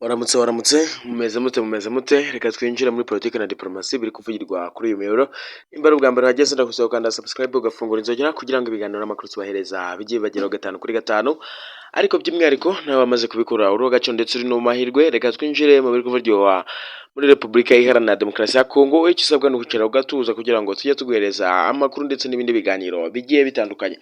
Waramutse, waramutse, mumeze mute, mumeze mute? Reka twinjire muri politiki na diplomasi biri kuvugirwa kuri uyu muyoboro. Nimba ari ubwa mbere uhageze, ndagusaba gukanda subscribe, ugafungura inzogera kugira ngo ibiganiro n'amakuru tubahereza bijye bibageraho gatanu kuri gatanu. Ariko by'umwihariko nawe wamaze kubikora uri uw'agaciro ndetse uri no mu mahirwe. Reka twinjire mu biri kuvugirwa muri Repubulika Iharanira Demokarasi ya Kongo. Icyo usabwa ni ukwicara ugatuza kugira ngo tujye tuguhereza amakuru ndetse n'ibindi biganiro bigiye bitandukanye.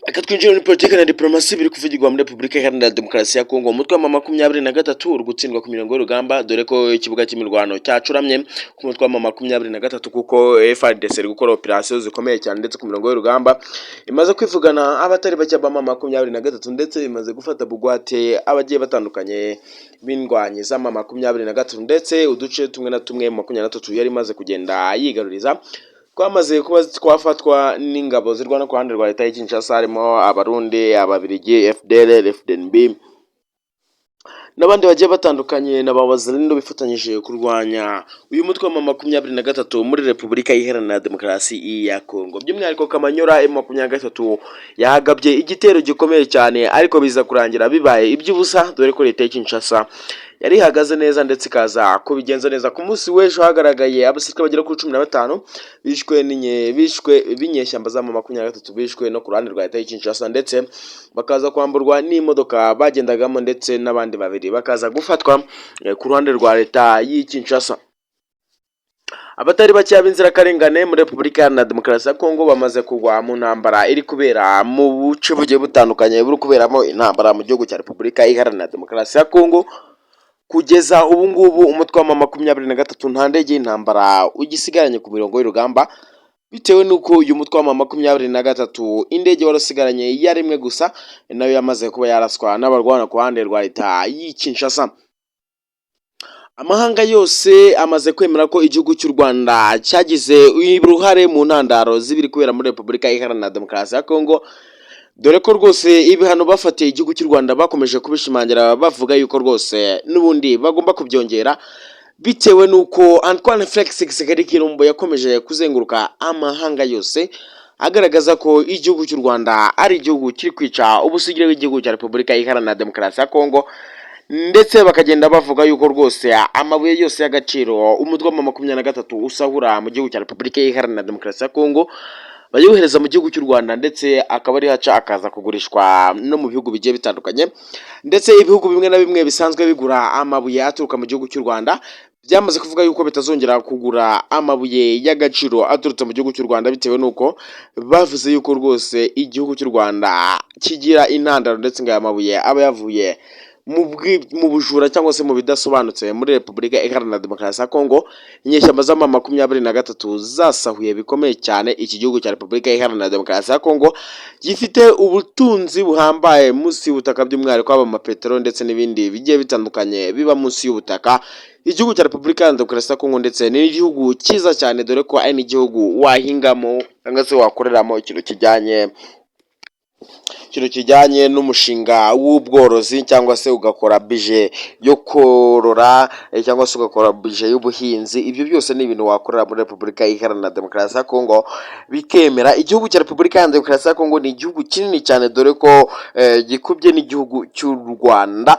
Reka twinjire muri politiki na diplomasi biri kuvugirwa muri Repubulika Iharanira Demokarasi ya Kongo. Umutwe wa 23 uri gutsindwa ku mirongo y'urugamba, dore ko ikibuga cy'imirwano cyacuramye ku mutwe wa 23, kuko FARDC iri gukora operasiyo zikomeye cyane, ndetse ku mirongo y'urugamba imaze kwivugana abatari bake ba 23, ndetse imaze gufata bugwate abagiye batandukanye b'indwanyi za 23, ndetse uduce tumwe na tumwe 23 yari imaze kugenda yigaruriza twamaze kuba twafatwa n'ingabo zirwana ku ruhande rwa leta y'i Kinshasa, harimo Abarundi, Ababiligi, FDLR, FDNB n'abandi bagiye batandukanye na ba Wazalendo bifatanyije kurwanya uyu mutwe wa 23 muri Repubulika Iharanira Demokarasi ya Kongo. By'umwihariko Kamanyora, M23 yahagabye igitero gikomeye cyane, ariko biza kurangira bibaye iby'ubusa, dore ko leta y'i Kinshasa yari ihagaze neza ndetse ikaza kubigenza neza. Ku munsi w'ejo hagaragaye abasirikare bagera kuri 15 bishwe n'inye bishwe b'inyeshyamba za 23, bishwe no ku ruhande rwa leta y'i Kinshasa, ndetse bakaza kwamburwa n'imodoka bagendagamo, ndetse n'abandi babiri bakaza gufatwa ku ruhande rwa leta y'i Kinshasa. Abatari bake b'inzirakarengane muri Repubulika Iharanira Demokarasi ya Kongo bamaze kugwa mu ntambara iri kubera mu buce bugiye butandukanye buri kuberamo intambara mu gihugu cya Repubulika Iharanira Demokarasi ya Kongo. Kugeza ubu ngubu umutwe wa 23 nta ndege y'intambara ugisigaranye ku mirongo y'urugamba, bitewe n'uko uyu mutwe wa 23 indege warasigaranye yari imwe gusa, nayo yamaze kuba yaraswa n'abarwana ku ruhande rwa leta y'i Kinshasa. Amahanga yose amaze kwemera ko igihugu cy'u Rwanda cyagize uruhare mu ntandaro z'ibiri kubera muri Repubulika Iharanira Demokarasi ya Kongo, dore ko rwose ibihano bafatiye igihugu cy'u Rwanda bakomeje kubishimangira, bavuga yuko rwose n'ubundi bagomba kubyongera, bitewe n'uko Antoine Felix Tshisekedi Tshilombo yakomeje kuzenguruka amahanga yose agaragaza ko igihugu cy'u Rwanda ari igihugu kiri kwica ubusugire bw'igihugu cya Repubulika Iharanira Demokarasi ya Kongo, ndetse bakagenda bavuga yuko rwose amabuye yose y'agaciro umutwe wa 23 usahura mu gihugu cya Repubulika Iharanira Demokarasi ya Kongo bayohereza mu gihugu cy'u Rwanda, ndetse akaba ari haca akaza kugurishwa no mu bihugu bigiye bitandukanye. Ndetse ibihugu bimwe na bimwe bisanzwe bigura amabuye aturuka mu gihugu cy'u Rwanda byamaze kuvuga yuko bitazongera kugura amabuye y'agaciro aturutse mu gihugu cy'u Rwanda, bitewe n'uko bavuze yuko rwose igihugu cy'u Rwanda kigira intandaro, ndetse ngo aya mabuye aba yavuye mu bujura cyangwa se mu bidasobanutse muri Repubulika Iharanira Demokarasi ya Kongo. Inyeshyamba z'ama 23 zasahuye bikomeye cyane iki gihugu cya Repubulika Iharanira Demokarasi ya Kongo gifite ubutunzi buhambaye munsi y'ubutaka, by'umwihariko haba amapeteroli ndetse n'ibindi bigiye bitandukanye biba munsi y'ubutaka. Igihugu cya Repubulika Iharanira Demokarasi ya Kongo ndetse ni igihugu cyiza cyane, dore ko ari n'igihugu wahingamo cyangwa se wakoreramo ikintu kijyanye n'umushinga w'ubworozi, cyangwa se ugakora bije yo korora, cyangwa se ugakora bije y'ubuhinzi. Ibyo byose ni ibintu wakorera muri Repubulika Iharanira Demokarasi ya Kongo bikemera. Igihugu cya Repubulika Iharanira Demokarasi ya Kongo ni igihugu kinini cyane, dore ko gikubye n'igihugu cy'u Rwanda.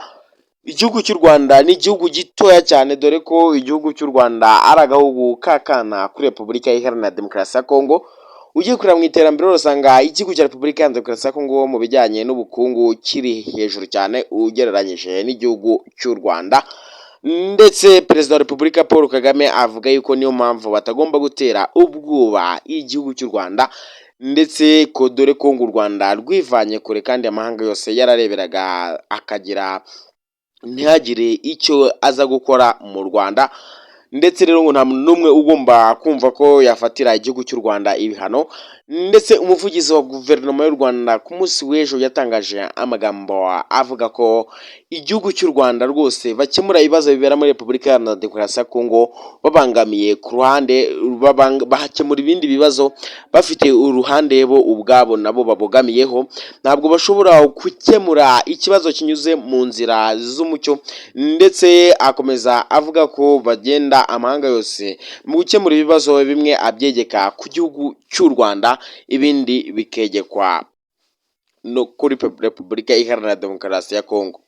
Igihugu cy'u Rwanda ni igihugu gitoya cyane, dore ko igihugu cy'u Rwanda ari agahugu k'akana kuri Repubulika Iharanira Demokarasi ya Kongo. Ugiye kureba mu iterambere, usanga igihugu cya Repubulika Iharanira Demokarasi ya Kongo mu bijyanye n'ubukungu kiri hejuru cyane ugereranyije n'igihugu cy'u Rwanda. Ndetse Perezida wa Repubulika Paul Kagame avuga yuko niyo mpamvu batagomba gutera ubwoba igihugu cy'u Rwanda, ndetse ko dore ko ngo u Rwanda rwivanye kure kandi amahanga yose yarareberaga akagira ntihagire icyo aza gukora mu Rwanda. Ndetse rero ngo nta muntu n'umwe ugomba kumva ko yafatira igihugu cy'u Rwanda ibihano. Ndetse umuvugizi wa guverinoma y'u Rwanda ku munsi w'ejo yatangaje amagambo avuga ko igihugu cy'u Rwanda rwose bakemura ibibazo bibera muri Repubulika Iharanira Demokarasi ya Kongo babangamiye ku ruhande, bahakemura ibindi bibazo bafite uruhande bo ubwabo nabo babogamiyeho. Ntabwo bashobora gukemura ikibazo kinyuze mu nzira z'umucyo. Ndetse akomeza avuga ko bagenda amahanga yose mu gukemura ibibazo bimwe abyegeka ku gihugu cy'u Rwanda, ibindi bikegekwa no kuri Repubulika Iharanira Demokarasi ya Kongo.